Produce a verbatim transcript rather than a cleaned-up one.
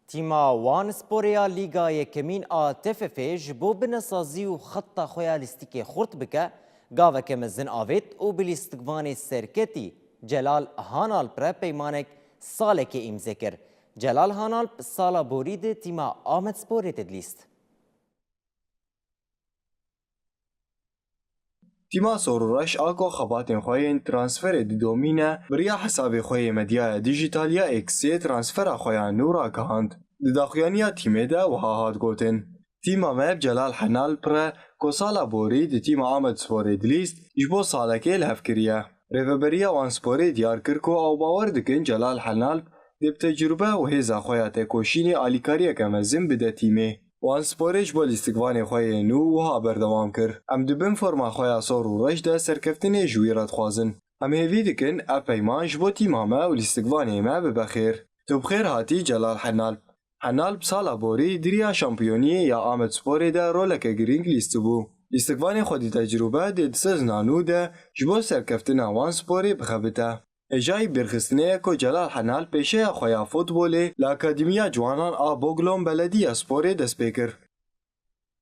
Tîma Wan Sporê ya Lîga Yekemîn a T F F'ê ji bo binesazî û xeta xwe ya lîstikê xurt bike, gaveke mezin avêt û bi lîstikvanê serketî Celal Hanalp re peymanek salekê îmze kir. Celal Hanalp sala borî di tîma Amedsporê de dilîst. Tîma Sor û Reş a ku xebatên xwe yên transferê didomîne, bi riya hesabê xwe yê medyaya dijîtal ya X-ê transfera xwe ya nû rakihand. Di daxuyaniya tîmê de wiha hat gotin, Tîma me bi Celal Henalp re ku sala borî di tîma Amedsporê dilîst, ji bo salekê li hev kiriye. Rêveberiya Wansporê diyar kir ku ew bawer dikin Celal Henalp dê bi tecrûbe û hêza xwe ya têkoşînê alîkariyeke mezin bide tîmê. Wansporê ji bo lîstikvanê xwe yê nû wiha berdewam kir, Em di bin forma xwe ya sor û reş de serkeftinê ji wî re dixwazin. Em hêvî dikin ev peyman ji bo tîma me û lîstikvanê me bibe xêr. Tu bi xêr hatî Celal Henalp. Henalp sala borî di riya şampiyoniyê ya Amedsporê de roleke girîng lîstibû. Lîstikvanê xwedî tecrûbe dê di sezona nû de ji bo serkeftina Wansporê bixebite. Hêjayî bîrxistinê ye ku Celal Henalp pêşeya xwe ya futbolê li Akademiya Ciwanan a Boglon Belediyesporê dest pê kir.